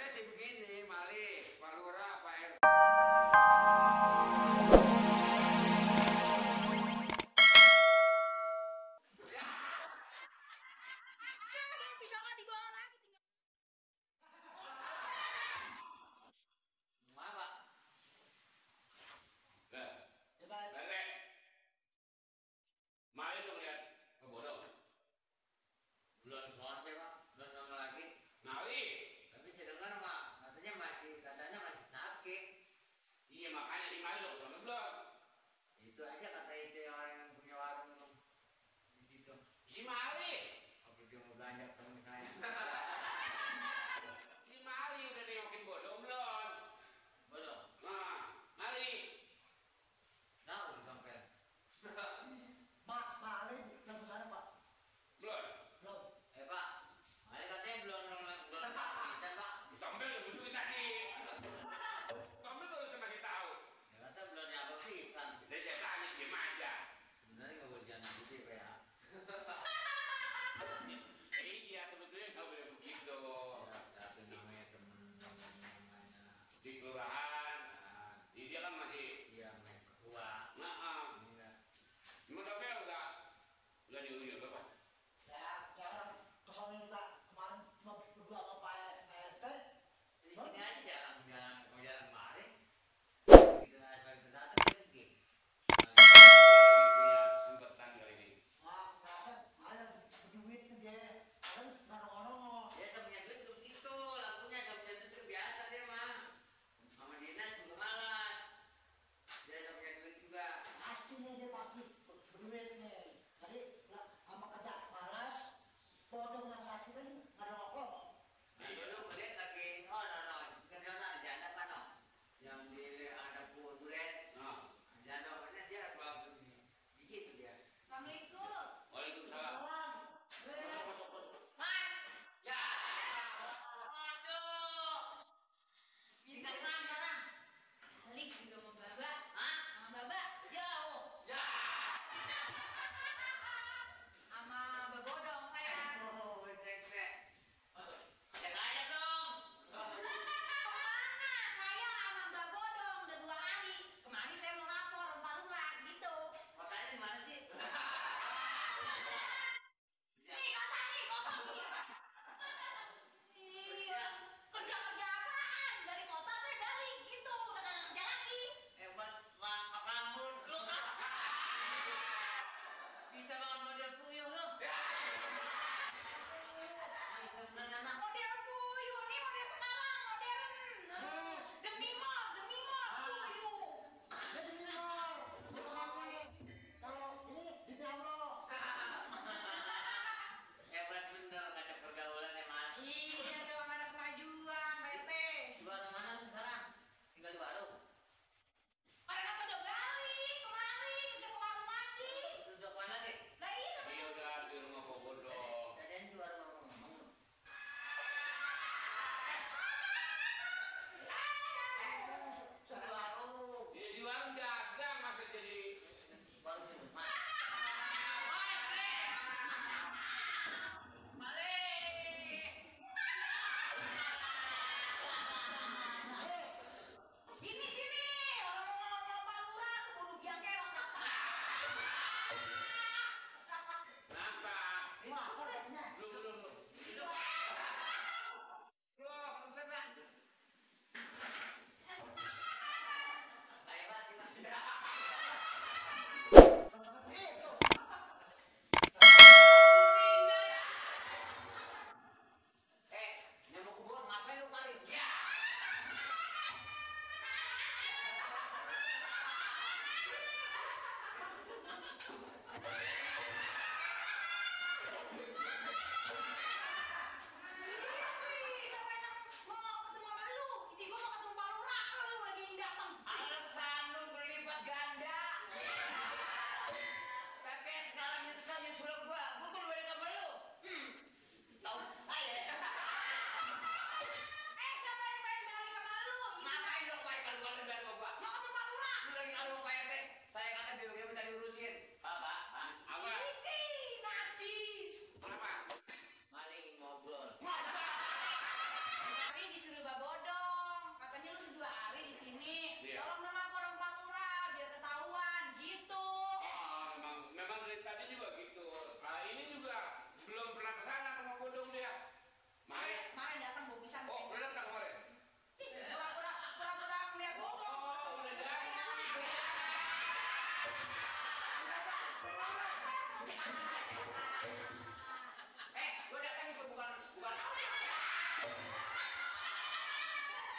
Sebenarnya sih begini, Mali, Pak Lurah, Pak RT. Bisa nggak dibawa lagi tinggal. Apa? Cepat. Balik. Mali tuh lihat, bodoh. Belum sholat ya Pak, belum sholat lagi. Mali. Tapi saya dengar Pak, katanya masih sakit.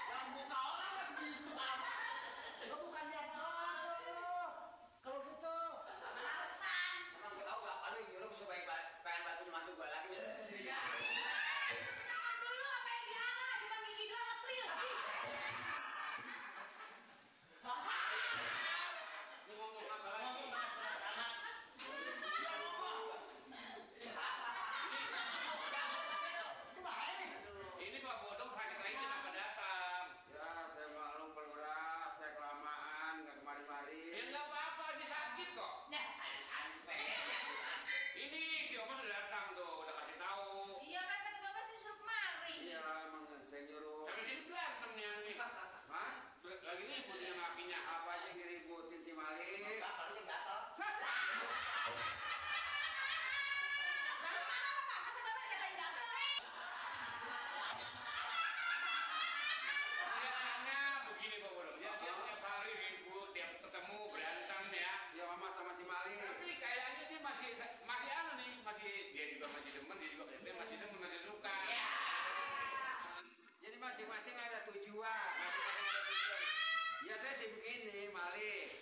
Yang buka orang kan gitu kan. Lo bukan lihat orang lo. Kalau gitu. Alasan. Emang gue tau bapak lu yang nyuruh supaya pengen bantu mantu gue lagi. Iya. Kenapa dulu apa yang dihala? Cuma gigi doang ngetril lagi. Ngomong apa lagi? Ini Pak Bodong sakit lagi kenapa datang? Ya, saya maklum Pak Lurah, saya kelamaan, nggak Ya kemari-mari. nggak apa-apa lagi sakit kok. Ini si Oma sudah datang tuh, udah kasih tahu. Iya kan kata bapak sih suruh kemari. Iya, emang saya nyuruh. Sampai sini berantem nih yang ini. Hah? Lagi ribut dengan lakinya. Apa aja yang diributin si Malik? Bapak lu yang gatel. Lalu mana bapak? Masa bapak dikatain gatel? Kayaknya begini Pak Bodong. Ya, dia tiap hari ribut, tiap ketemu berantem ya. Si Mama sama si Malik. Tapi kayaknya dia masih anu nih, dia juga masih demen, dia masih demen, masih suka. Jadi masing-masing ada tujuan. Masih ada tujuan. Ya saya sih begini, Malik.